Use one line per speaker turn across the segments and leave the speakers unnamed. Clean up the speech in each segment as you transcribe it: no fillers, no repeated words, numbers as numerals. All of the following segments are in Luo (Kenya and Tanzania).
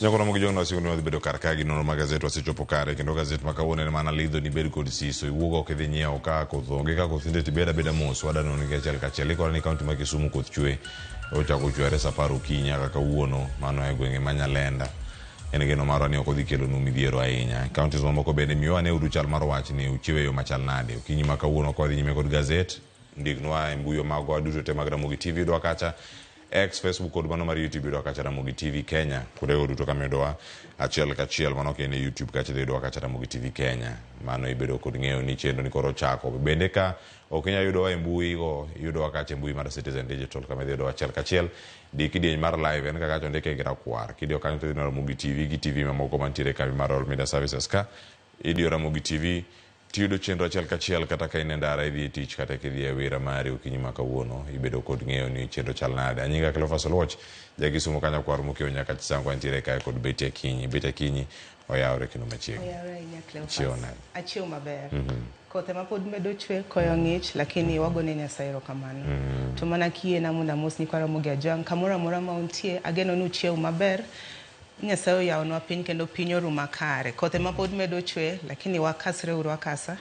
Nyakoro gi jong'no wasingo ni wadhi bedo kar ka gi nonro mag gazet wasechopo kare kendo gazet ma kawuono en mana lidho ni bed kod siso iwuog oko idhi nyiewo ka koth onge ka koth nitie tibed abeda mos wadanoni gi achiel kachiel ikore ni kaunti ma Kisumu koth chwe ochako chwere sa apar okinyi nyaka kawuono mano e gwenge ma Nyalenda en geno marwa ni ok odhi kelonu midhiero ahinya counties mamoko bende miwa ane uru chal mar wach ni uchiewo e yo machal nade okinyi ma kawuono ka wadhi nyime kod gazet ndiknwa e mbui magwa duto te mag Ramogi TV yudwa kacha X, Facebook kod mano mar YouTube yudowa kacha Ramogi TV Kenya. Kuondego duto kama iyudowa achiel kachiel mano ok en e YouTube kacha idhi yudowa kacha Ramogi TV Kenya. Mano ibedo kod ng'eyo ni chenro ni koro ochako. Bende ka ok inyal yudowa e mbui go, iyudowa kacha e mbui mar Citizen Digital kama idhi yudowa achiel kachiel. Di kidieny mar live en kaka ondike gi rakwar. Kidiyo kanyo to idhi neno Ramogi TV gi TV mamoko mantiere e kambi mar Royal Media Services ka. Idiyo Ramogi TV Tiyudo chenro achiel kachiel kata ka in e ndara idhi e tich kata kidhi e wira mari okinyi ma kawuono ibedo kod ng'eyo ni chenro chal nade. Anyinga Cleophas Oluoch, ja Kisumo kanyo kwar mokiewo nyaka Chisango antiere kae kod Betty Akinyi. Betty Akinyi oyawre kendo machiegni.
Oyawre ahinya Cleophas.
Chiewo nade?
Achiewo maber. Koth ema pod medo chwe, koyo ng'ich, lakini wagone Nyasaye erokamano. To mana kiyiena mondo amos nyikwa Ramogi Ajwang' kamoro amora ma untie, ageno ni uchiew maber. Nyasaye oyawonwa piny kendo piny oru makare. Koth ema pod medo chwe, lakini wakasre uru akasa.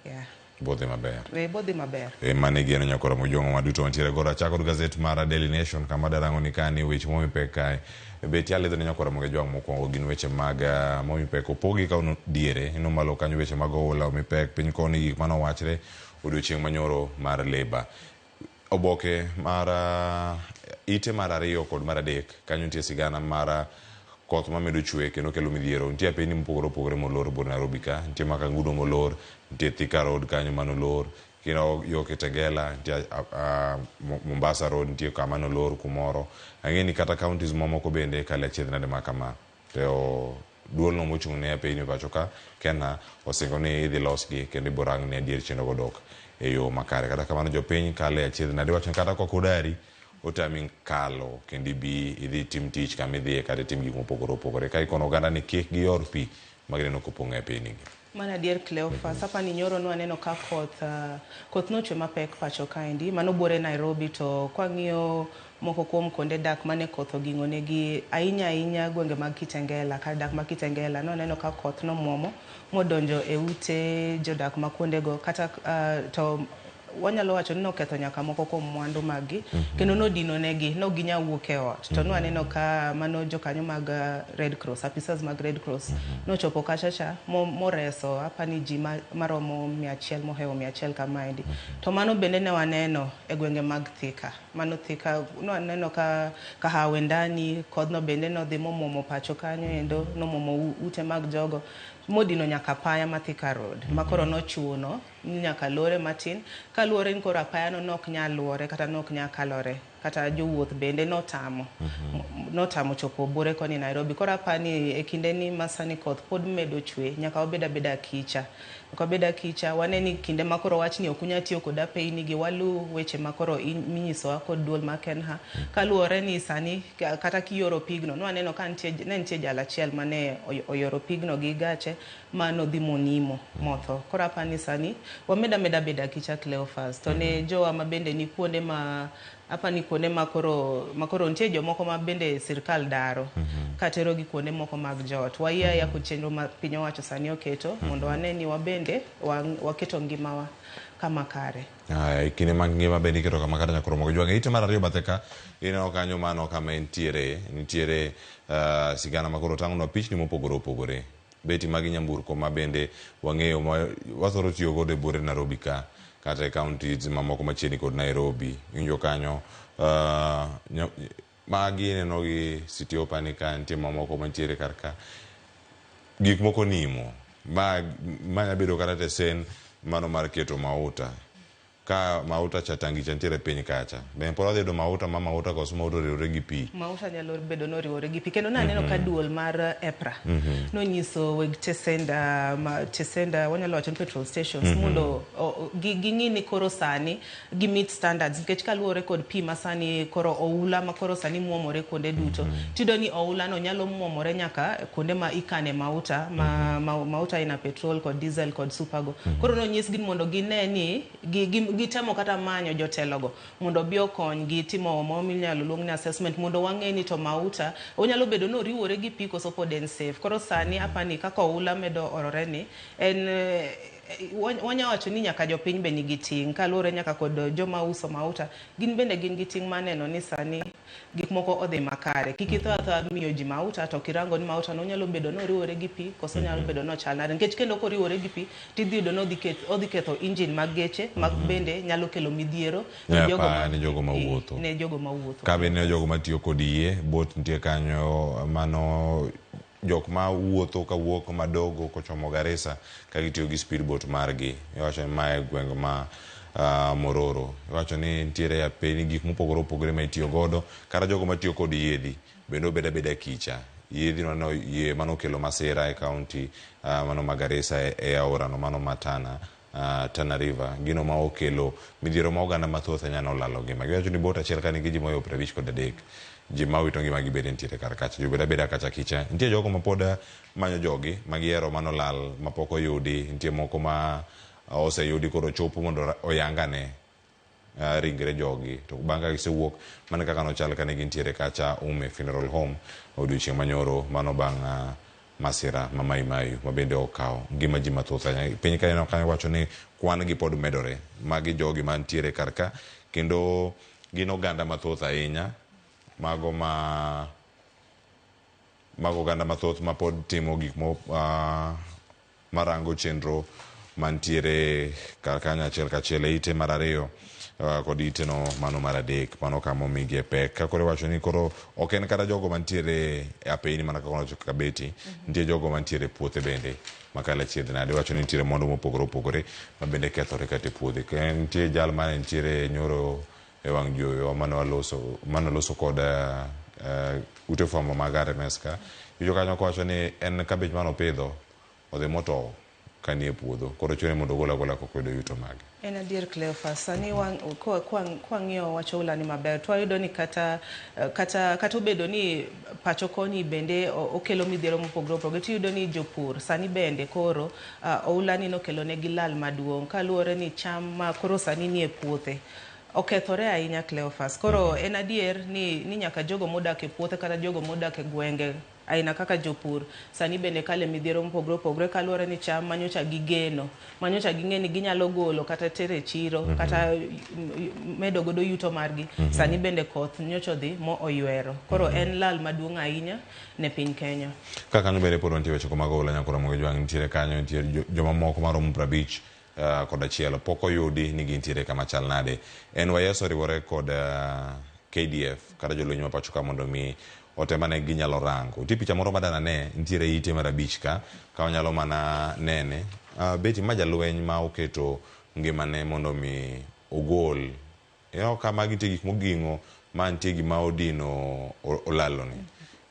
Yeah.
Bodhi maber.
E, bodhi maber.
E, mano e geno nyakora mojong'o waduto wantiere godo. Achako kod gazet mar Daily Nation kama darango ni ka ni weche momi pek kae. Beti alidho ne nyakora moge jwang' mokwongo gin weche mag momi pek opogi ka uno diere ino malo kanyo weche mag oula omi pek piny koni gik mane owachre odiochieng' manyoro mar Labour. Oboke mar ite mar ariyo kod mar adek kanyo nitie sigana mar koth mamedo chwe kendo kelo midhiero. Nitie apeyni mopogore opogore molor bur Nairobi ka. Nitie Makangudo molor, nitie Thika Road kanyo manolor, kendo yo Kitengela, nitie Mombasa Road nitie kama nolor kumoro. Ang'e ni kata counties mamoko bende kale achiedh nade ma kama. To duolno mochung' ne apeyni e pacho ka, KeNHA, osingo ni idhi losgi kendo ibo rang ni adier chenro go dok e yo makare. Kata kamano jopiny kale achiedh nade iwacho ni kata kok udari otami kalo kendo ibi idhi itim tich kama idhiye kata itim gik mopogore opogore. Ka ikono oganda ni kik gior pi ma gineno kopong' e apeyni gi.
Mano adier Cleophas, mm -hmm. Apani nyoro nwaneno ka koth koth nochwe mapek pacho kaendi, mano buore Nairobi to kwang'iyo moko kuom kuonde dak mane koth oging'o negi ahinya ahinya gwenge mag Kitengela, kar dak ma Kitengela noneno ka koth nomuomo modonjo e ute jodak ma kuondego kata to wanyalo wacho ni noketho nyaka moko kuom mwandu maggi kendo nodino negi nok ginyal wuok e ot to nwaneno ka mano jokanyo mag Red Cross, apisas mag Red Cross nochopo kacha cha moreso apani ji maromo 100 mohewo 100 kamaendi. To mano bende ne waneno e gwenge mag Thika. Mano Thika nwaneno ka Kahawa Wendani kodhno bende nodhi momuomo pacho kanyo endo nomuomo ute mag jogo modino nyaka apaya ma Thika Road ma koro nochuno ni nyaka lore matin kaluwore ni koro apayano ne ok nyal luore kata ne ok nyal kalore kata jowuoth bende notamo notamo chopo Buore koni Nairobi. Koro apani e kinde ni ma sani koth pod medo chwe nyaka wabed abeda akicha. Nyaka wabed akicha wane ni kinde ma koro wach ni ok unyal tiyo kod apeyni gi walu weche ma koro minyisowa kod duol mar KeNHA kaluwore ni sani kata kioro pigno nwaneno ka nitie ne nitie jal achiel mane oyoro pigno gi gache ma nodhi monimo motho. Koro apani sani wamed ameda bedo akicha Cleophas. To ne jowa ma bende ni kuonde ma apani kuonde ma koro ma koro nitie jomoko ma bende sirkal daro katero gi kuonde moko mag joot. Wayie ahiya kod chenro ma piny owacho sani oketo mondo wane ni wabende waketo ngimawa kama kare.
Aya, e kinde mag ngima bende iketo kama kare nyaka romo gi jwang'e. Ite mar ariyo bathe ka ineno kanyo mano kama entiere nitiere sigana ma koro tang'onwa pichni mopogore opogore. Beti magi nyamburko ma bende wang'eyo ma wathoro tiyo godo e buore Nairobi ka kata e counties mamoko machiegni kod Nairobi. Iwinjo kanyo magi ineno gi City Hopper ni ka nitie mamoko mantiere kar ka. Gik moko nimo. Ma ma nya bedo kata tesen mano mar keto mauta. Ka mauta cha tangi cha nitiere piny kacha. Be pod wadhi yudo mauta ma mauta koso mauta oriwore gi pi?
Mauta nyalo bedo ni oriwore gi pi. Kendo naneno ka duol mar EPRA nonyiso weg tesenda, ma, tesenda wanyalo wacho ni petrol stations mondo ging'i ni koro sani gi meet standards nikech kaluwore kod pi ma sani koro oula ma koro sani muomore kuonde duto. Tiyudo ni oula no nyalo muomore nyaka kuonde ma ikane mauta ma, mauta ina petrol kod diesel kod super go. Koro nonyisgi ni mondo gine ni Gitemo kata manyo jotelogo mondo obi okonygi timo moro minyalo luong ni assessment mondo wang'e ni to mauta onyalo bedo ni oriwore gi pi koso pod en safe. Koro sani apani kaka oula medo orore ni en wanya wacho ni nyaka jopiny be nigi ting' kaluwore nyaka kod joma uso mauta, gin bende gin gi ting' mar neno ni sani gik moko odhi makare. Kik itho athoa miyo ji mauta to kirango ni mauta no onyalo bedo ni oriwore gi pi koso onyalo bedo ni ochal nade, nikech kendo koriwore gi pi tidhi yudo ni odhi ketho engine mag geche mag bende nyalo kelo midhiero ne jogo ma
ne jogo mawuotho.
Ne jogo mawuotho.
Ka bende ne jogo matiyo kod yie, boat nitie kanyo, mano jok ma wuotho kawuok Madogo kochomo Garissa ka gitiyo gi speedboat margi. Iwacho ni mae gweng' ma Mororo. Iwacho ni nitiere apeni gik mopogore opogore ma itiyo godo, kata jogo matiyo kod yiedhi bende obed abeda kicha. Yiedhi mano yie manokelo masira e kaunti mano ma Garissa e aora no mano ma Tana, Tana River, gino ma okelo midhiero ma oganda mathoth ahinya nolalo ngima. Giwacho ni boat achiel ka nigi ji moyo 53, ji ma owito ngimagi bende nitiere kar kacha. Ji obed abeda kacha kicha. Nitie jogo ma pod manyo jogi ma gihero manolal mapok oyudi, nitie moko ma oseyudi koro chopo mondo oyangane ringre jogi. To bang' ka gisewuok, mano kaka nochal kane gintiere kacha Ume Funeral Home odiochieng' manyoro, mano bang' masira ma Mai Mahiu ma bende okawo ngima ji mathoth ahinya. Piny ka ineno kanyo wacho ni kwan gi pod medore. Magi jogi mantiere kar ka kendo gin oganda mathoth ahinya, mago ma mago oganda mathoth ma pod timo gik mo marango chenro mantiere kar kanyo achiel kachiel e ite mar ariyo kod ite no mano mar adek, mano kama omigi e pek. Ka koro iwacho ni koro ok en kata jogo mantiere e apeyni mana kaka wacho Kabeti, nitie jogo mantiere e puothe bende makalo achiedh nade. Iwacho ni nitiere mwandu mopogore opogore ma bende kethore kata e puothe. Nitie jal mane nitiere nyoro e wang' jowi mane waloso mane oloso kod ute fwambo mag RMS ka. Iwinjo kanyo kowacho ni en kabich mane opidho odhi motowo kanie puodho, koro chune mondo ogol agola koka oyudo yuto mage.
En adier Cleophas, sani kwang'iyo wach oula ni maber to wayudo ni kata obedo ni pacho koni bende okelo midhiero mopogore opogore, tiyudo ni jopur sani bende koro oula ni nokelo negi lal maduong' kaluwore ni cham ma koro sani nie puothe okethore ahinya Cleophas. Koro en adier ni nyaka jogo modak e puothe kata jogo modak e gwenge aina kaka jopur sani bende kale midhiero mopogore opogore kaluwore ni cham manyocha gigeno, manyocha ging'e ni ginyalo golo kata tere chiro kata medo godo yuto margi, sani bende koth nyocha odhi mo oywero. Koro en lal maduong' ahinya ne piny Kenya.
Ka kanyo bende pod wantie weche mag oula nyakora mogi jwang' nitiere kanyo, nitie jomamoko maromo 51 kod achiel pok oyudi ni gintiere kama chal nade. NYS oriwore kod KDF kata jolweny ma pacho ka mondo mi otemane ginyalo rango. Nitie picha moro madana ne nitiere ite mar 5 ka wanyalo mana nene. Beti ma jalweny ma oketo ngimane mondo mi ogol. Ineno ka magi nitie gik moging'o ma nitie gima odino olaloni.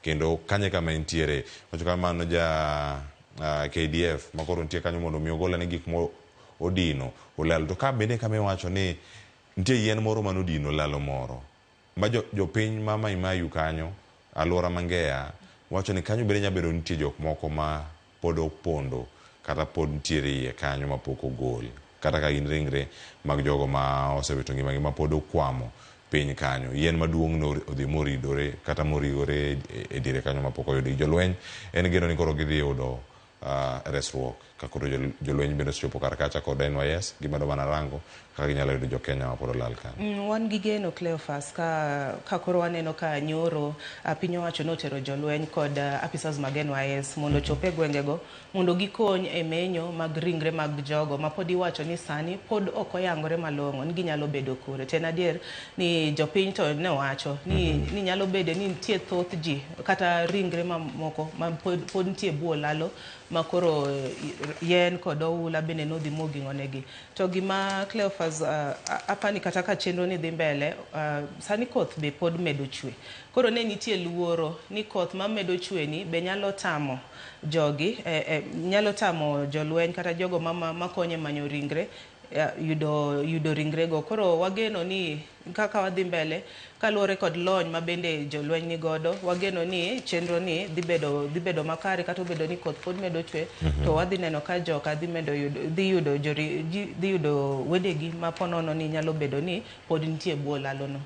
Kendo kanye kama entiere. Wacho kamano ja KDF ma koro nitie kanyo mondo mi ogol ane gik mo odino olalo. To ka bende kama iwacho ni nitie yien moro manodino olalo moro ma jopiny ma Mai Mahiu kanyo alwora ma Ngea wacho ni kanyo bende nyalo bedo ni nitie jok moko ma pod opondo kata pod nitiere iye kanyo ma pok ogol, kata ka gin ringre mag jogo ma osewito ngimagi ma pod okwamo piny kanyo. Yien maduong' no odhi moridore kata morigore e diere kanyo ma pok oyudi. Jolweny en geno ni koro gidhi yudo resruok ka koro jolweny bende osechopo kar kacha kod NYS, gimedo mana rango kaka ginyalo yudo jokenya ma pod olal kanyo.
Wan gi geno Cleophas ka koro waneno ka nyoro piny owacho notero jolweny kod apisas mag NYS mondo ochop e gwengego mondo gikony e menyo mag ringre mag jogo ma pod iwacho ni sani pod ok oyangore malong'o ni ginyalo bedo kure. To en adier ni jopiny to ne wacho ni nyalo bedo ni nitie thoth ji kata ringre mamoko ma pod nitie bwo olalo ma koro yien kod oula bende nodhi moging'o negi. To gima Cleophas apani kata ka chenro ni dhi mbele, sani koth be pod medo chwe. Koro ne nitie luoro ni koth mamedo chwe ni be nyalo tamo jogi, nyalo tamo jolweny kata jogo makonyo e manyo ringre, yudo ringrego. Koro wageno ni Kaka wadhi mbele kaluwore kod lony ma bende jolweny ni godo, wageno ni chenro ni dhi bedo makare kata obedo ni koth pod medo chwe, to wadhi neno ka joka dhi medo yudo dhi yudo jori dhi yudo wedegi ma ponono ni nyalo bedo ni pod nitie bwo lalono.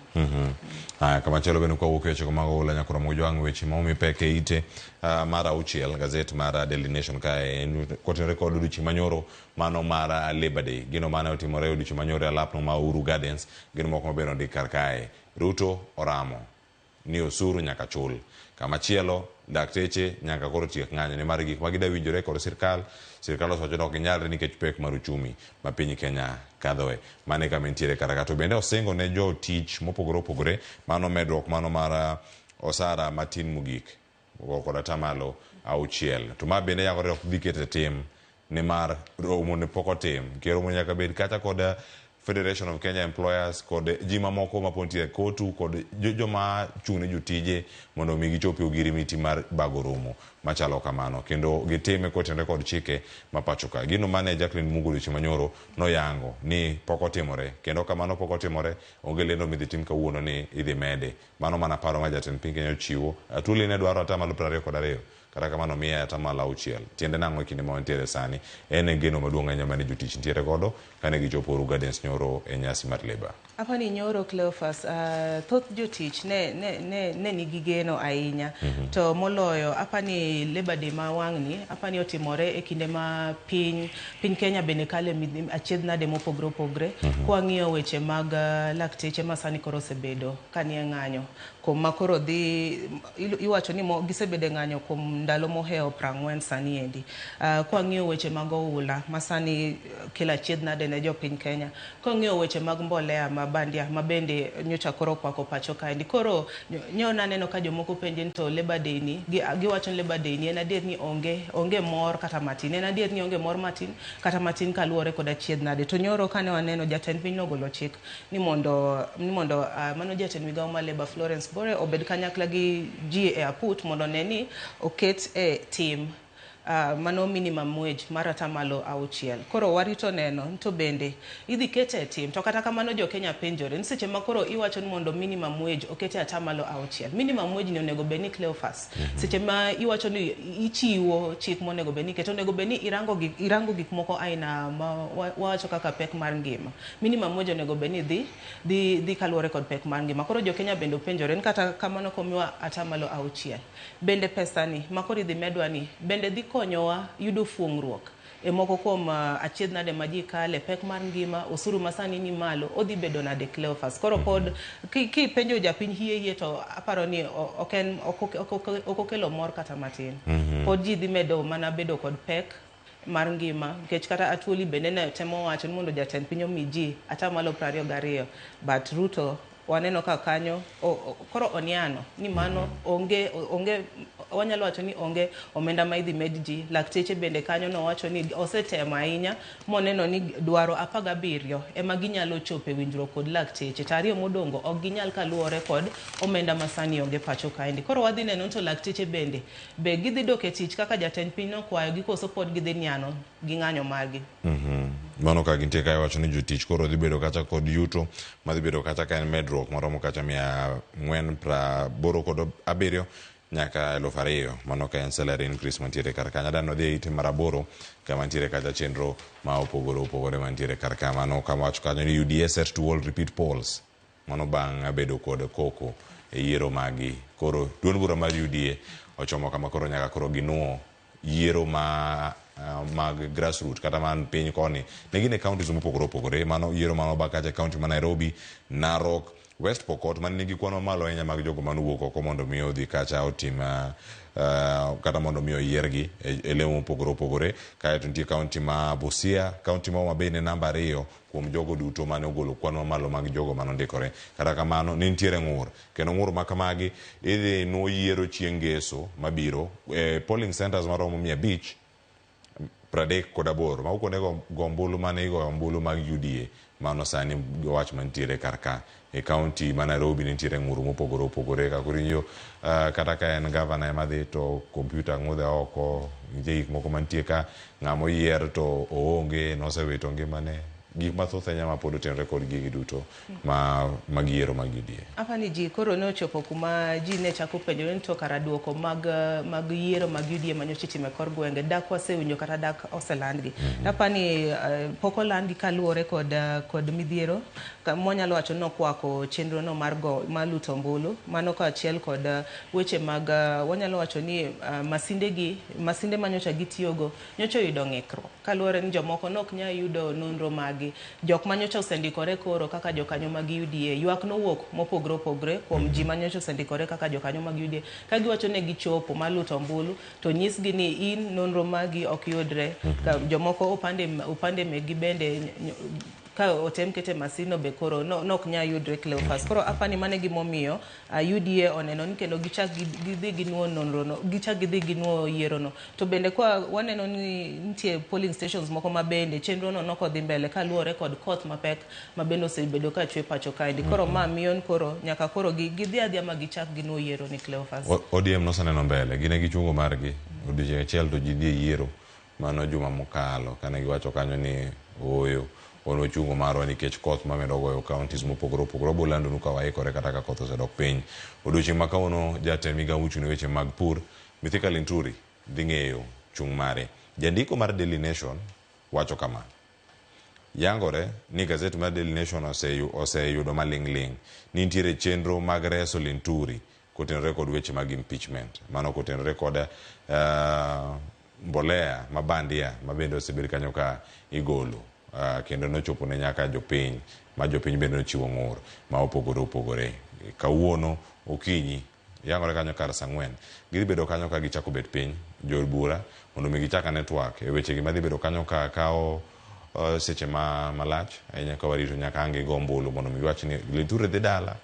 Aya, kamachielo bende kwawuok e wechego mag oula nyaka romo jwang' weche ma omi pek e ite mar auchiel gazet mar Daily Nation kae en kotenore kod odiochieng' manyoro mano mar Labor Day. Gino mane otimore e odiochieng' manyoro e alapno ma Uhuru Gardens gin moko mabende ondik kar kae. Ruto oramo ni osuru nyaka chul. Kamachielo, dakteche nyaka koro tiek ng'anyo nimar gik ma gida winjore kod sirkal, sirkal osewacho ni ok ginyalre nikech pek mar uchumi ma piny Kenya kadhoe. Mano e kama entiere kar ka. To bende osingo ne jotich mopogore opogore mano medruok mano mar osara matin mogik kod atamalo 6. To ma bende yangore ok dhi keto e tim nimar romo ne pok otim. Nikech romo nyaka bed kata kod Federation of Kenya Employers kod ji mamoko ma pod nitie KOTU kod joma chung' ne jotije mondo mi gichop e ogirimiti mar bago romo machalo kamano kendo gitime kotenore kod chike ma pacho ka. Gino mane Jacqueline Mugo odiochieng' manyoro noyango ni pok otimore kendo kamano pok otimore onge lendo midhi tim kawuono ni idhi mede. Mano mana paro ma jatend piny Kenya ochiwo. Atwoli ne dwaro atamalo 22 kata kamano miye atamalo 6. Tiende nang'o e kinde ma wantiere sani? En e geno maduong' ahinya mane jotich nitiere godo kane gichopo Uhuru Gardens nyoro e nyasi mar Labour.
Apani nyoro Cleophas, thoth jotich ne nigi geno ahinya. To moloyo apani Labor Day ma wang'ni apani otimore e kinde ma piny Kenya bende kale achiedh nade mopogore opogore. Kwang'iyo weche mag lakteche ma sani koro osebedo kanie ng'anyo kuom ma koro dhi iwacho ni gisebedo e ng'anyo kuom ndalo mohewo 40 sani endi. Kwang'iyo weche mag oula ma sani kelo achiedh nade ne jopiny Kenya. Kwang'iyo weche mag mbolea ma bandia ma bende nyocha koro okwako pacho kaendi. Koro nyo naneno ka jomoko penje ni to Labor Day ni giwacho ni Labor Day ni en adier ni onge mor kata matin. En adier ni onge mor matin kata matin kaluwore kod achiedh nade. To nyoro kane waneno jatend piny nogolo chik ni mondo mano jatend migawo mar Labour Florence Bore obed kanyakla gi ji e aput mondo ne ni oket e tim mano minimum wage mar atamalo 6. Koro warito neno to bende idhi kete e tim. To kata kamano jo Kenya penjore ni seche ma koro iwacho ni mondo minimum wage okete atamalo 6. Minimum wage ni onego bed ni Cleophas. Seche ma iwacho ni ichiwo chik monego bed ni iketo, onego bed ni irango gik moko aina ma wawacho kaka pek mar ngima. Minimum wage onego bed ni dhi kaluwore kod pek mar ngima. Koro jo Kenya bende openjore ni kata kamano komiwa atamalo 6. Bende pesa ni ma koro idhi medwa ni bende dhi konyowa yudo fuong'ruok e moko kuom achiedh nade ma ji kale, pek mar ngima, osuru ma sani ni malo, odhi bedo nade Cleophas? Koro pod kipenjo japiny hie to aparo ni ok okelo mor kata matin. Pod ji dhi medo mana bedo kod pek mar ngima nikech kata Atwoli bende ne temo wacho ni mondo jatend piny omi ji atamalo 22, but Ruto waneno ka kanyo koro oniano ni mano onge wanyalo wacho ni onge omenda ma idhi med ji. Lakteche bende kanyo nowacho ni osetemo ahinya moneno ni dwaro 17 ema ginyalo chopo e winjruok kod lakteche to 2 modongo ok ginyal kaluwore kod omenda ma sani onge pacho kaendi. Koro wadhi neno to lakteche bende be gidhi dok e tich kaka jatend piny nokwayo gi koso pod gidhi niano gi ng'anyo margi.
Mano ka gintie kae wacho ni jotich koro dhi bedo kata kod yuto madhi bedo kata ka en medruok maromo kata 487 nyaka 2000. Mano ka en salary increase mantiere kar kanyo. Adano dhi e ite mar 8 kama nitiere kata chenro ma opogore opogore mantiere kar ka. Mano kama wacho kanyo ni UDA set to hold repeat polls. Mano bang' bedo kod koko e yiero magi. Koro duond bura mar UDA ochomo kama koro nyaka koro ginuo yiero ma mag grassroots kata man piny koni ne gin e counties mopogore opogore. Mano yiero mano ba kacha e county ma Nairobi, Narok, West Pokot mane nigi kwan mamalo ahinya mag jogo manowuok oko mondo mi odhi kacha otim kata mondo mi oyiergi e lemo mopogore opogore. Kaeto nitie county ma Busia, county ma Homa Bay ne namba 2 kuom jogo duto mane ogolo kwan mamalo mag jogo manondikore. Kata kamano ne nitiere ng'ur, kendo ng'ur ma kamagi idhi nuo yiero chieng' ngeso mabiro e polling centers maromo 538. Mago kuonde go ombulu mane igoyo ombulu mag UDA. Mano sani wach mantiere kar ka. E county ma Nairobi nitiere ng'ur mopogore opogore. Ka koro ing'iyo kata ka en gavana ema dhi to kompyuta ng'udhe oko, nitie gik moko mantie ka, ng'ama oyier to oonge, nosewito ngimane. Gik mathoth ahinya ma pod otenore kod gigi duto ma mag yiero mag UDA.
Apani ji koro ne ochopo kuma ji ne chako penjore ni to kara duoko mag mag yiero mag UDA manyocha itimo e kor gwenge dak wasewinjo kata dak oselandgi. Apani pok olandgi kaluwore kod kod midhiero mwanyalo wacho ni nokwako chenro no mar go mar luto ombulu mano kaachiel kod weche mag wanyalo wacho ni masinde gi masinde manyocha gitiyogo nyocha oyudo ng'ikruok kaluwore ni jomoko nok nyal yudo nonro magi. Jok manyocha osendikore koro kaka jokanyo mag UDA ywak nowuok mopogore opogore kuom ji manyocha osendikore kaka jokanyo mag UDA ka giwacho ne gichopo mar luto ombulu to nyisgi ni in nonro magi ok yudre. Ka jomoko opande opande megi bende ka otem kete masin no be koro no, nok nyal yudre Cleophas. Koro apani mano e gimomiyo UDA oneno ni kendo gichak gidhi ginuo nonro no, gichak gidhi ginuo yiero no. To bende kwa waneno ni nitie polling stations moko ma bende chenro no nok odhi mbele kaluwore kod koth mapek ma bende osebedo ka chwe pacho kaendi. Koro ma miyo ni koro nyaka koro gidhi adhiya ma gichak ginuo yiero ni Cleophas.
ODM noseneno mbele, gin e gichungo margi odiochieng' achiel to ji dhi e yiero mano juma mokalo kane giwacho kanyo ni ooyo wan wachungo marwa nikech koth mamedo goyo counties mopogore opogore. Wabiro landonu ka waikore kata ka koth osedok piny. Odiochieng' ma kawuono jatend migao mochung' ne weche mag pur Mithika Linturi dhi ng'eyo chung' mare. Jandiko mar Daily Nation wacho kama: Yangore ni gazet mar Daily Nation oseyudo maling'ling' ni nitiere chenro mag reso Linturi kotenore kod weche mag impeachment. Mano kotenore kod mbolea ma bandia ma bende osebed kanyo ka igolo kendo nochopo ne nyaka jopiny ma jopiny bende nochiwo ng'ur ma opogore opogore. Kawuono okinyi yangore kanyo kar saa ang'wen gidhi bedo kanyo ka gichako bet piny jood bura mondo mi gichak ane twak e wechegi madhi bedo kanyo ka kawo seche malach ahinya ka warito nyaka ang' gigo ombulu mondo mi giwach ni Linturi dhi dala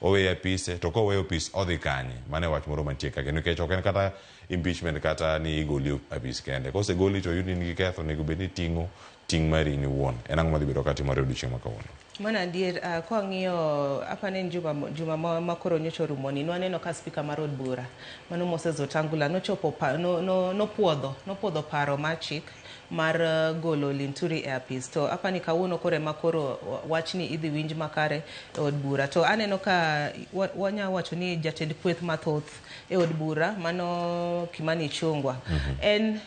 oweyo apise to koweyo apis odhi kanye. Mano e wach moro mantie ka kendo nikech ok en kata impeachment kata ni igoli apis kende. Kosegoli to oyud ni in gi ketho onego bed ni iting'o ting' mari in iwuon. En ang'o madhi bedo katimore odiochieng' ma kawuono?
Mano adier, kwang'iyo apani en juma ma koro nyocha orumoni nwaneno ka spika mar od bura mano Moses Wetangula nochopo no, no, nopuodho nopuodho paro mar chik mar golo Linturi e apis. To apani kawuono koro ema koro wachni idhi winj makare e od bura. To aneno ka wanya wacho ni jatend kweth mathoth e od bura mano Kimani Ichung'wa en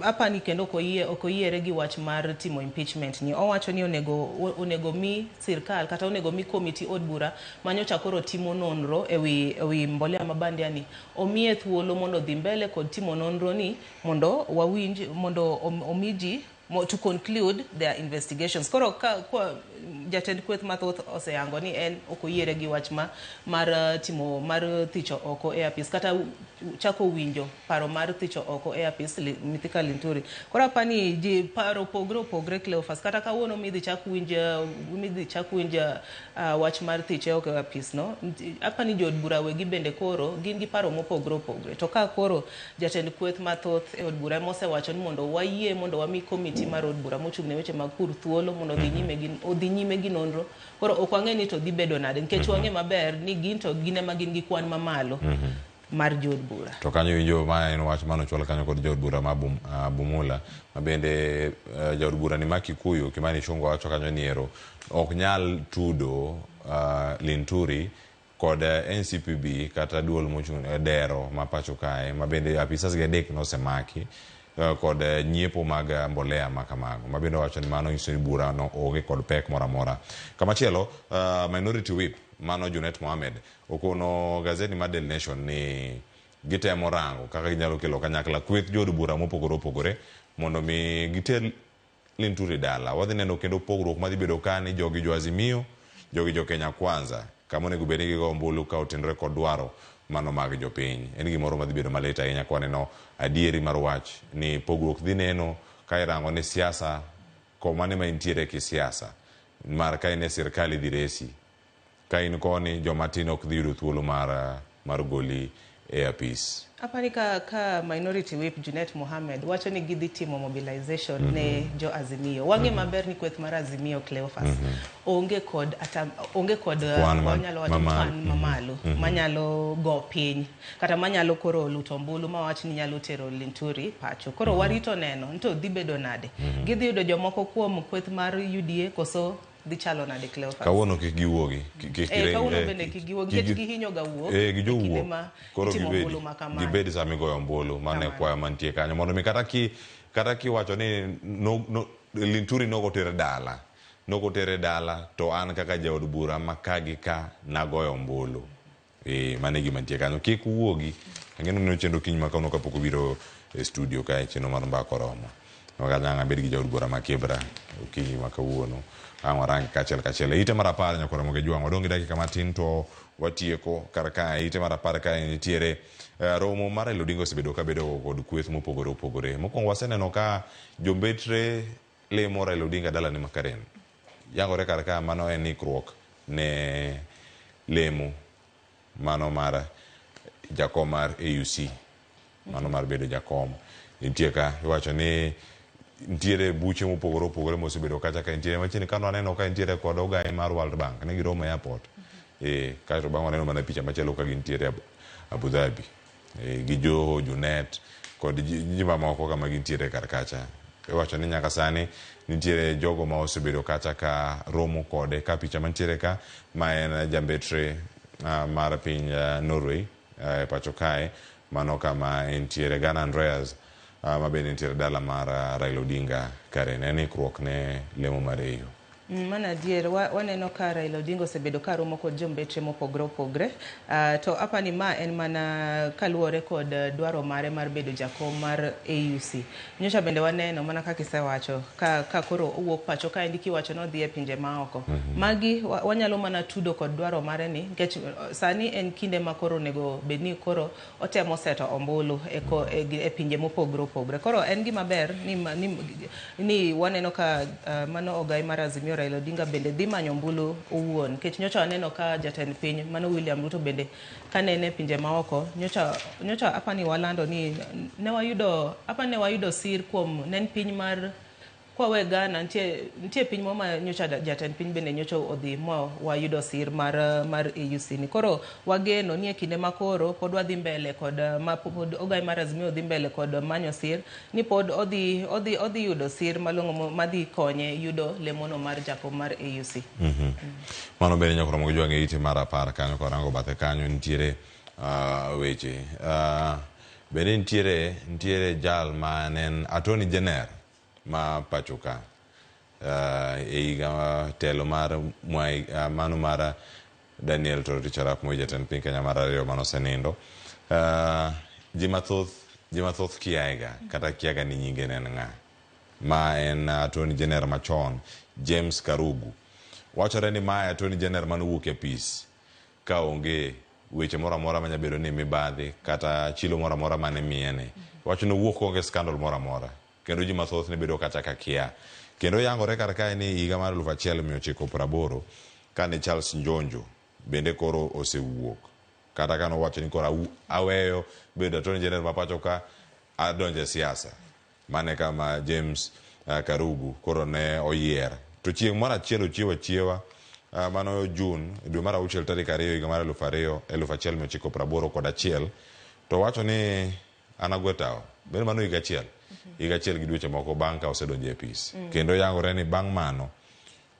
apani kendo ok oyiere gi wach mar timo impeachment ni. Owacho ni onego mi sirkal kata onego mi komiti od bura manyocha koro timo nonro ewi mbolea ma bandia ni omiye thuolo mondo odhi mbele kod timo nonro ni mondo wawinj mondo omi ji to conclude their investigations. Koro ka kwa jatend kweth mathoth oseyango ni en ok oyiere gi wach ma mar timo mar thicho oko e apis kata chako winjo paro mar thicho oko e apis Mithika Linturi. Koro apani ji paro opogre opogre Cleophas kata kawuono midhi chak winj midhi chak winj wach mar thiche oko e apis no apani jood bura wegi bende koro gin gi paro mopogre opogre. To ka koro jatend kweth mathoth e od bura emosewacho ni mondo wayie mondo wami komiti mar od bura mochung' ne weche mag pur thuolo mondo odhi nyime gi nonro. Koro ok wang'e ni to dhi bedo nade nikech wang'e maber ni gin to gin ema gin gi kwan mamalo mar jood bura.
To kanyo winjo ma en wach manochwal kanyo kod jood bura ma Bumula ma bende jaod bura ni ma Kikuyu Kimani Ichung'wa wacho kanyo ni ero ok nyal tudo Linturi kod NCPB kata duol mochung' dero ma pacho kae ma bende apisas gi adek nosemaki kod nyiepo mag mbolea ma kamago ma bende owacho ni mano nyiso ni bura no onge kod pek moro amora. Kamachielo minority whip mano Junet Mohamed okono gazeti mar Daily Nation ni gitemo rango kaka ginyalo kelo kanyakla kweth jood bura mopogore opogore mondo mi giter Linturi dala. Wadhi neno kendo pogruok madhi bedo ka ni jogi jo Azimio, jogi jo Kenya Kwanza kama onego bed ni gigo ombulu ka otenore kod dwaro mano mag jopiny. En gimoro madhi bedo malit ahinya ka waneno adieri mar wach ni pogruok dhi neno ka irango ni siasa komane ma intiere kisiasa mar ka in e sirkal idhi resi ka in koni joma tin ok dhi yudo thuolo mar goli e apis.
Apani ka Minority Whip Junet Mohammed wacho ni gidhi timo mobilization ne jo Azimio. Wang'e maber ni kweth mar Azimio, Cleophas, onge kod ata, onge kod
Kwan
wanyalo wacho
mamalo.
Kwan mamalo manyalo go piny kata manyalo koro luto ombulu mawach ni nyalo tero Linturi pacho. Koro warito neno ni to dhi bedo nade. Gidhi yudo jomoko kuom kweth mar UDA koso dhi chalo nade, Cleophas?
Kawuono kik giwuogi. Kik
Kawuono
gireng,
bende kik giwuog
kik
nikech gihinyo ga wuok
Eh,
e kinde
gijowuok.
ma
Koro
itimo
gibedi,
ombulu ma kamae.
gibedi sama igoyo ombulu. Mano e
Kamano.
kwayo mantie kanyo. Mondo mi kata kiwacho ni no, Linturi nokotere dala. Nokotere dala to an kaka jaod bura ma ka gi ka nagoyo ombulu. Mano e gima nitie kanyo. Kik uwuogi. Ang'e ni chenro kiny ma kawuono kapok obiro e studio kae chenro mar mbaka oromo. Wakanyang' abed gi jaod bura ma Kibra okinyi ma kawuono. Ang' warang kachiel kachiel. E ite mar 10 nyaka Ramogi Jwang'. Wadong' gi dakika matin to watieko kar kae. Ite mar 10 kae nitiere romo mar Raila Odinga osebedo ka bedo kod kweth mopogore opogore. Mokwongo waseneno ka jombetre limo Raila Odinga dalane ma Karen. Yangore kar ka mano en ikruok ne lemo mano mar jakom mar AUC. Mano mar bedo jakom. Nitie ka iwacho ni nitiere buche mopogore opogore mosebedo kacha ka nitiere machiegni kano aneno ka nitiere kod ogai mar World Bank ne giromo e airport. Kaeto bang' waneno mana picha machielo ka gintiere Abu Dhabi. Gi Joho, Junet kod ji mamoko kama gintiere kar kacha. Iwacho ni nyaka sani nitiere jogo ma osebedo kacha ka romo kode ka picha mantiere ka ma en jambetre mar piny Norway e pacho kae mano kama entiere Ghana Andreas ma bende nitiere dala mar Raila Odinga Karen en ikruok ne lemo mar AU.
Mano adier, waneno ka Raila Odinga osebedo ka romo kod jombetre mopogore opogore. To apani ma en mana kaluwore kod dwaro mare mar bedo jakom mar AUC. Nyocha bende waneno mana kaka isewacho ka koro owuok pacho kaendi kiwacho ni odhi e pinje maoko. Magi wanyalo mana tudo kod dwaro mare ni nikech sani en kinde ma koro onego bed ni koro otemo seto ombulu e pinje mopogore opogore. Koro en gima ber ni waneno ka mano ogai mar Azimio Raila Odinga bende dhi manyo ombulu owuon nikech nyocha waneno ka jatend piny mano William Ruto bende kanene e pinje maoko nyocha apani walando ni ne wayudo apani ne wayudo sir kuom ne en piny mar kwawe Ghana nitie piny moro ma nyocha jatend piny bende nyocha odhi ma wayudo sir mar AUC ni. Koro wageno ni e kinde ma koro pod wadhi mbele kod ma pod ogai mar Azimio dhi mbele kod manyo sir ni pod odhi yudo sir malong'o madhi konye yudo lemono mar jakom mar AUC.
Mano bende nyaka Ramogi Jwang' e ite mar 10 kanyo korango bathe kanyo nitiere weche. Bende nitiere jal ma ne en Attorney General ma pacho ka. E higa telo mar Mwai, mano mar Daniel Toroitich arap Moi jatend piny Kenya mar 2 manosenindo. Ji mathoth kiaega kata kiaga ni nyinge ne en ng'a. Ma en Attorney General machon James Karugu. Wachore ni mae Attorney General manowuok e apis ka onge weche moro amora manya bedo ni mibadhi kata chilo moro amora mane miye ni. Wacho ni owuok onge scandal moro amora. Kendo ji mathoth ne bedo kata ka kia. Kendo yangore kar kae ni higa mar 1980 kane Charles Njonjo bende koro osewuok. Kata ka nowacho ni koro aweyo bedo Attorney General ma pacho ka adonjo e siasa. Mane kama James Karugu koro ne oyier. To chieng' moro achiel ochiewo achiewa mano June dwe mar 6 tarik 2 higa mar 1981 to wacho ni an agwe tawo. Bende mano higa achiel. Higa achiel gi dweche moko bang' ka osedonjo e apis. Kendo yangore ni bang' mano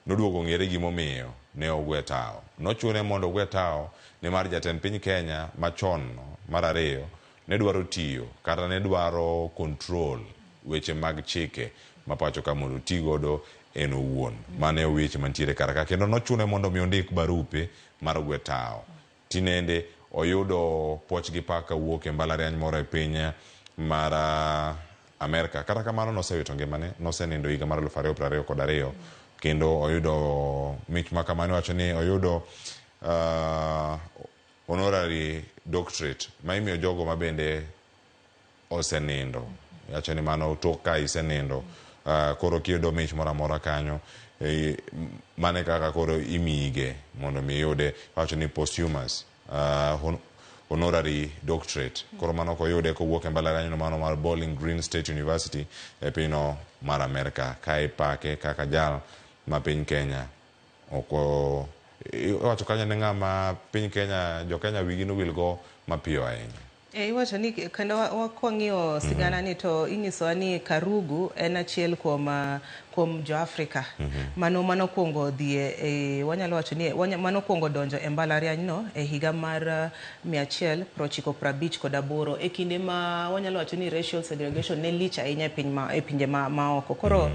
noduogo ng'ere gimomiyo ne ogwe tawo. Nochune mondo ogwe tawo nimar jatend piny Kenya machon no mar 2 ne dwaro tiyo kata ne dwaro control weche mag chike ma pacho ka mondo oti godo en owuon. Mano e weche mantiere kar ka. Kendo nochune mondo mi ondik barupe mar gwe tawo. Tinende oyudo puoch gi pak kawuok e mbalariany moro e piny mar Amerka. Kata kamano nosewito ngimane, nosenindo higa mar 2022 kendo oyudo mich ma kamano. Iwacho ni oyudo honorary doctorate ma imiyo jogo ma bende osenindo. Iwacho ni mano tok ka isenindo, koro kiyudo mich moro amora kanyo, mane kaka koro imiyige mondo mi iyude. Iwacho ni posthumous honorary doctorate. Koro mano koyude kowuok e mbalariany mano mar Bowling Green State University e pinyno mar Amerka, ka ipake kaka jal ma piny Kenya oko iwacho kanyo ni ng'ama piny Kenya jo Kenya wigi nowil go mapiyo ahinya.
Iwacho ni kendo kwang'iyo sigana ni to inyisowa ni Karugu en achiel kuom jo Afrika mano kuongo dhi e wanyalo wacho ni mano kuongo donjo e mbalariany no e higa mar 198 e kinde ma wanyalo wacho ni racial segregation ne lich ahinya e piny ma e pinje ma oko. Koro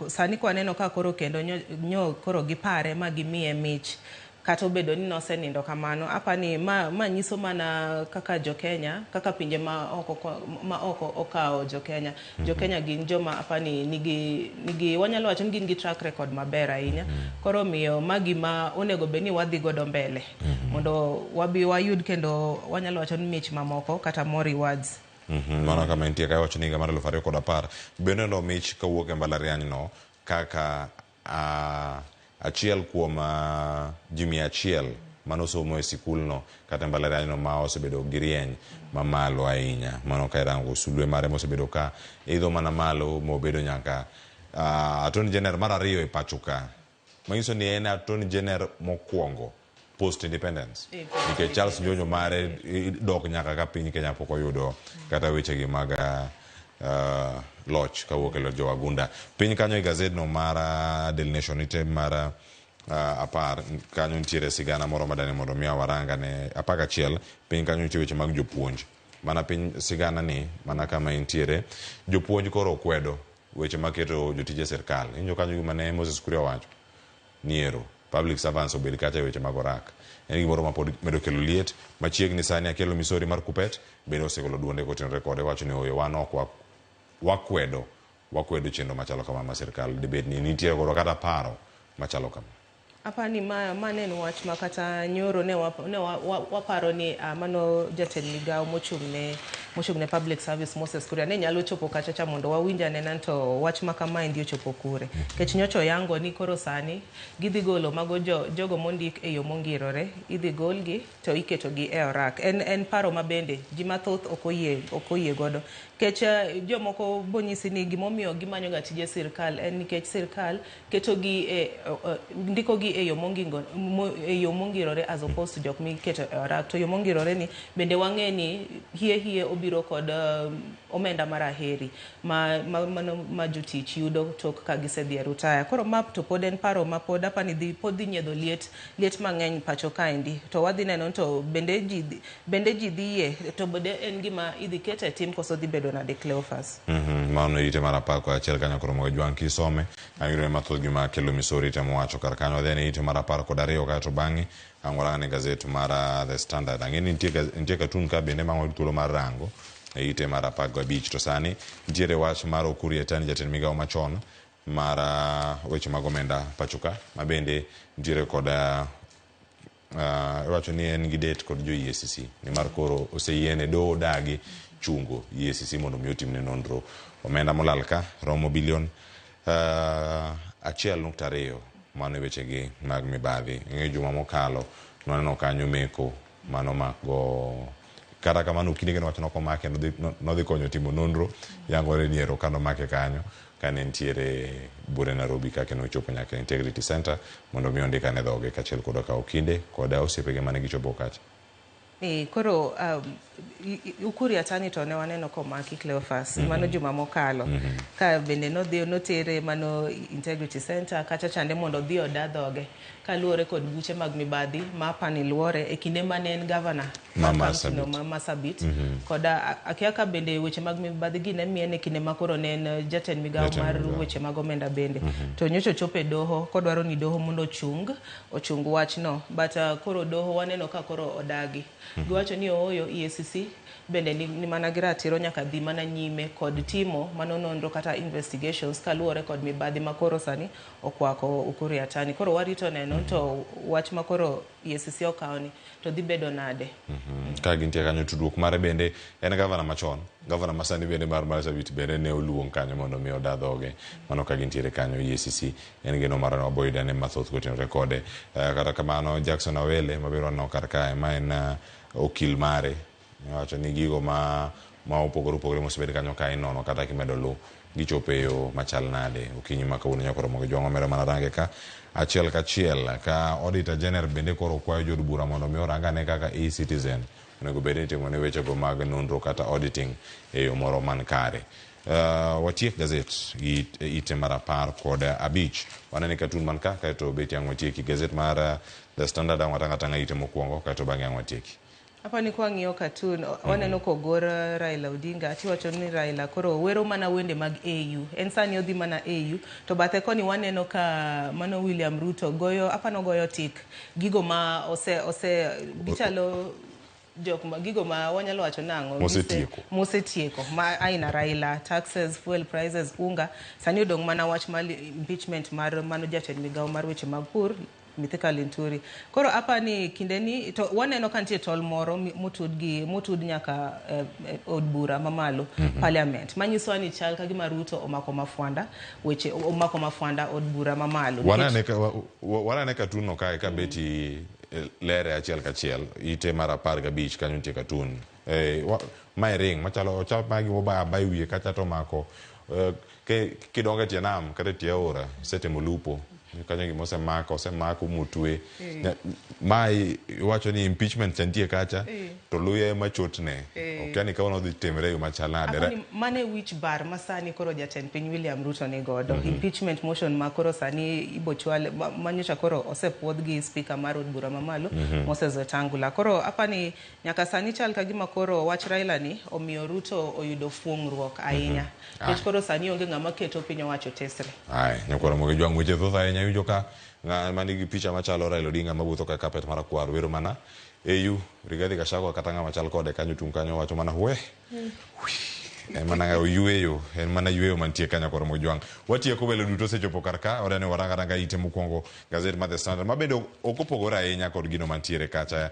sani kwa neno ka koro kendo nyo koro gipare ma gimiye mich kata obedo ni nosenindo kamano, apani ma nyiso mana kaka jo Kenya, kaka pinje ma oko okawo jo Kenya. Jo Kenya gin joma apani nigi wanyalo wacho ni gin gi track record maber ahinya. Koro miyo magi ma onego bed ni wadhi godo mbele mondo wabi wayud kendo wanyalo wacho ni mich mamoko kata more rewards.
Mano kama entie ka iwacho ni higa mar 2010 bende no mich kawuok e mbalariany no kaka achiel kuom ji 100 manosomo e sikulno kata mbalariany no ma osebedo gi rieny mamalo ahinya. Mano ka irango sulwe mare mosebedo ka idho mana malo mobedo nyaka Attorney General mar ariyo e pacho ka, manyiso ni en Attorney General mokwongo post independence, nikech Charles Njonjo mare dok nyaka ka piny Kenya pok oyudo kata wechegi mag loch kawuok e lwet jowagunda. Piny kanyo e gazet no mar Daily Nation ite mar 10 kanyo nitiere sigana moro madani mondo mi waranga ne 11. Piny kanyo nitie weche mag jopuonj, mana piny sigana ni mana kama intiere jopuonj koro kwedo weche maketo jotije sirkal. Injo kanyo gima ne Moses Kuria owacho ni ero public servants obed kacha e weche mag orak en gimoro ma pod medo kelo liet machiegni. Sani Akelo Misori mar Kupet bende osegolo duonde kotenore kode, wacho ni oyo wan ok wakwedo chenro machalo kama ma sirkal dibed ni nitie godo kata paro machalo kama.
Apani ma en wach ma kata nyoro ne waparo ni mano jatend migao mochung' ne public service Moses Kuria ne nyalo chopo kacha cha mondo wawinj anena to wach ma kamaendi ochopo kure. Nikech nyocha oyango ni koro sani gidhi golo mago jogo mondik e yo mongirore, idhi golgi to iketogi e orak. En paro ma bende ji mathoth ok oyie godo. Nikech jomoko bonyisi ni gimomiyo gimanyo ga tije sirkal en nikech sirkal ketogi e ndikogi e yo mongirore as opposed to jok miketo e orak. To yo mongirore ni bende wang'e ni hie obiro kod omenda mar aheri ma jotich yudo tok ka gisedhi e rutaya. Koro ma to pod en paro ma pod apani pod dhi nyiedho liet mang'eny pacho kaendi. To wadhi neno to bende ji dhi yie, to bende en gima idhi ket e tim koso dhi bedo nade Cleophas.
Mano ite mar 11 kanyo koro mogo jwang' kisome ayudore mathoth gima kelo Misori temo wacho kar kanyo. Then ite mar 12 kaeto bang'e ang' warang' ne gazet mar The Standard. Ang'e ni nitie cartoon ka bende ma thuolo mar rango e ite mar 15. To sani nitiere wach mar Ukur Yatani, jatend migao machon mar weche mag omenda pacho ka, ma bende nitiere kod iwacho ni en gi det kod jo EACC nimar koro oseyiene doho dagi chungo EACC mondo mi otimne nonro. Omenda molal ka romo bilion 1.2. Mano e wechegi mag mibadhi. Ing'eyo juma mokalo nwaneno kanyo meko mano makgo kata kamano okinde wacho nokomake nodhi konyo timo nonro yangore ni ero kanomake kanyo kane nitiere buore Nairobi kaka nochopo nyaka Integrity Center mondo mi ondikane dhoge kaachiel kod ka okinde kod osiepege mane gichopo kacha.
Koro Ukur Yatani to ne waneno komaki Cleophas mano juma mokalo ka bende nodhi notere mano Integrity Center kacha chande mondo odhi oda dhoge kaluwore kod buche mag mibadhi ma apani luore e kinde mane en governor ma Marsabit. Kod akia ka bende weche mag mibadhi gi ne miene kinde ma koro ne en jatend migao mar weche mag omenda bende. To nyocha ochopo e doho kodwaro ni doho mondo ochung wachno, but koro doho waneno ka koro odagi. Giwacho ni ooyo EACC bende ni mana gi ratiro nyaka dhi mana nyime kod timo mano nonro kata investigations kaluwore kod mibadhi ma koro sani okwako Ukur Yatani. Koro warito neno to wach ma koro EACC okawo ni to dhi bedo nade.
Ka gintie kanyo tudruok mare bende en gavana machon, gavana masani bende mar Marsabit bende ne oluong kanyo mondo mi oda dhoge. Mano ka gintiere kanyo EACC en geno mar waboyudo ane mathoth kotenore kode. Kata kamano Jackson Awele mabiro waneno kar kae ma en okil mare owacho ni gigo ma opogore opogore mosebed kanyo ka inono kata kimedo lu gichopo e yo machal nade. Okinyi ma kawuono nyaka romo gi jwang' omero mana range ka achiel kachiel ka Auditor General bende koro kwayo jood bura mondo mi orang ane kaka e-Citizen onego bed ni itimo ne wechego mag nonro kata auditing e yo moro man kare. Watiek gazet gi ite mar 15. Wanene katun man ka kaeto beti ang' watieki gazet mar The Standard ang' watang' atang'a ite mokwongo kaeto bang'e ang' watieki.
Hapa ni kwang'iyo cartoon waneno kogor Raila Odinga tiwacho ni Raila koro wero mana wende mag AU en sani odhi mana AU to bathe koni waneno ka mano William Ruto goyo apano goyo tik gigo ma ose gichalo jok ma gigo ma wanyalo wacho nang'o mosetieko ma aina Raila taxes, fuel prices, unga sani odong' mana wach mar impeachment mar mano jatend migawo mar weche mag pur Mithika Linturi. Koro apa ni kindeni to waneno ka nitie tol moro motud nyaka od bura mamalo parliament manyiso ni chal ka gima Ruto omako mafwanda weche omako mafwanda od bura mamalo.
Wanane katun no kae ka beti lere achiel kachiel ite mar 15 kanyo nitie katun. Mae ring machalo ochal ma gima obayo abaya wiye kacha to omako kidongo e tie nam kata e tie aora isetimo lupo kanyo gima osemako motwe. Mae iwacho ni impeachment cha nitie kacha to luya ema chotne. Okia ni kawuono dhi timre e yo machal nade.
Mane wich bar ma sani koro jatend piny William Ruto ni godo. Impeachment motion ma koro sani ibochwal manyocha koro osepuodh gi speaker mar od bura mamalo Moses Wetangula. Koro apani nyaka sani chal ka gima koro wach Raila ni omiyo Ruto oyudo fuong'ruok ahinya. Nikech koro sani onge ng'ama keto piny owacho tesre.
Ai, nyakoro mogi jwang' weche thoth ahinya iwinjo ka ng'ama nigi picha machalo Raila Odinga mawuotho ka kapet marakwar wero mana AU Rigathi Gachagua kata ng'ama chal kode kanyo tung' kanyo wacho mana we. En mana yweyo, en mana yweyo mantie kanyo koro mojwang'. Watieko welo duto osechopo kar ka, odani waranga ranga ite mokwongo gazet mar The Standard ma bende ok opogore ahinya kod gino mantiere kacha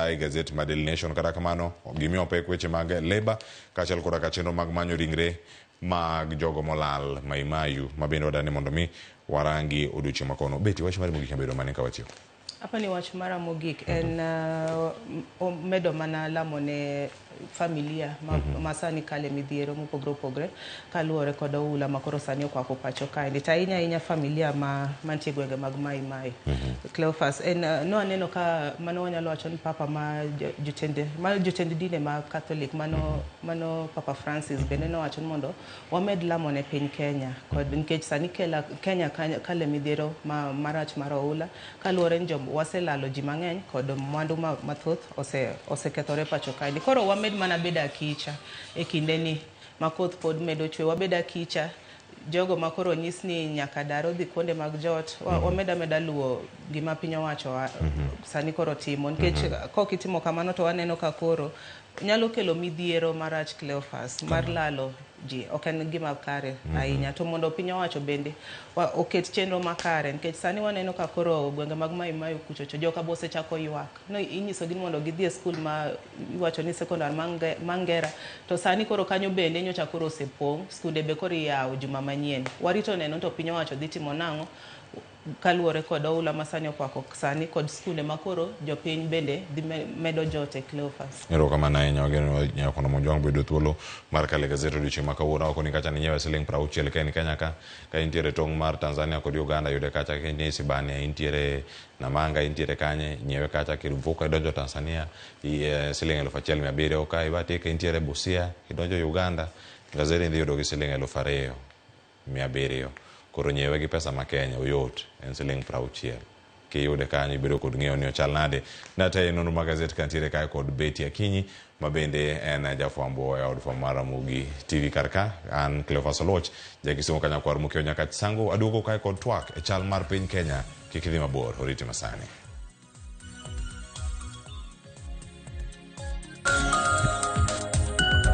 e gazet mar Daily Nation. Kata kamano gimiyo pek weche mag Labour kaachiel koda ka chenro mag manyo ringre mag jogo molal Maimayu ma bende wadani mondo mi warangi odiochieng' ma kono. Beti wach mari mogik nyabedo mane ka watieko?
Apa ni wach mara mogik en medo mana lamo ne familia ma sani kale midhiero mopogore opogore kaluwore kod oula ma koro sani okwako pacho kaendi to ahinya ahinya familia ma mantie gwenge mag Mai Mai. Cleophas en no aneno ka mano wanyalo wacho ni papa ma jotend dine ma Catholic mano Papa Francis bende nowacho ni mondo wamed lamo ne piny Kenya kod nikech sani Kenya kale midhiero marach mar oula kaluwore ni waselalo ji mang'eny kod mwandu mathoth osekethore pacho kaendi. Koro wamed mana bedo akicha e kindeni ma koth pod medo chwe, wabedo akicha jogo ma koro nyis ni nyaka dar odhi kuonde mag jot, wamed ameda luwo gima piny owacho sani koro timo nikech kok itimo kamano to waneno ka koro nyalo kelo midhiero marach Cleophas mar lalo ji ok en gima kare ahinya to mondo piny owacho bende oket chenro makare nikech sani waneno ka koro gwenge mag Mai Mahiu kuchocho joka bo osechako ywak no inyisogi ni mondo gidhi e skul ma iwacho ni sekondar Mangera to sani koro kanyo bende nyocha koro osepong' skunde be koro iyawo juma manyien warito neno to piny owacho dhi timo nang'o kaluwore kod oula ma sani okwako sani kod skunde ma koro jopiny bende dhi medo jote Cleophas.
Erokamano ahinya wageno nyakono Mojwang' bedo thuolo mar kalo e gazet odiochieng' ma kawuono oko ni kacha ninyiewe siling 60 ka in Kenya ka intiere tong' mar Tanzania kod Uganda yude kacha ka intiere Sibania intiere Namanga intiere kanye nyiewe kacha kivuko idonjo Tanzania siling 1700 ka ibatike intiere Busia idonjo Uganda gazet idhi yudo gi siling 2700. Koro nyiewe gi pesa ma Kenya oyot en siling 60. Kiyude kanyo ibedo kod ng'eyo ni ochal nade. Natayo nonro mag gazet kantiere kae kod Betty Akinyi ma bende en jafwambo e od fwambo mar Ramogi TV kar ka. An Cleophas Oluoch, jakisumo kanyakwar Mukeo Nyakach Sango aduogo kae kod twak e chal mar piny Kenya. Kik idhi mabor, oriti masani.